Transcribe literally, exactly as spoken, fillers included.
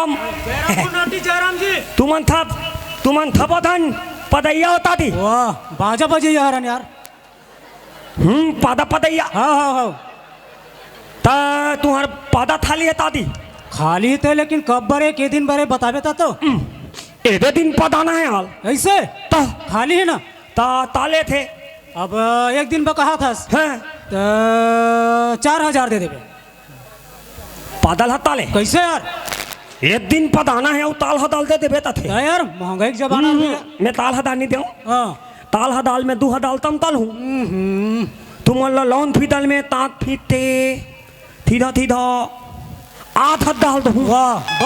जयराम जी। तुमन थप तुमन थपथन पदइया होता थी। वाह, बाजा बजे यार यार। हम्म पादा पदइया। हाँ हाँ हाँ। त तुहर पादा थाली हे तादी। खाली थे लेकिन कब बरे के दिन बरे बताबे ता तो। हम्म, एदे दिन पदाना हे हाल। ऐसे? त खाली हे ना? त ताले थे। अब एक दिन बा कहा थस। हाँ। त चार हजार दे देबे। पादल ह ताले। कैसे यार? एक दिन पदाना हे अउ ताल ह दाल दे देबे तथे। त यार महंगाई के जमाना हम्म, में। मैं ताल ह दाल नहीं देव। हाँ। ताल ह दाल में दू ह दाल तम ताल हूँ। हम्म। तुमन ल लौन फिदल में तांत फिते थीधा थीधा आठ ह दाल दहूँ। वाह।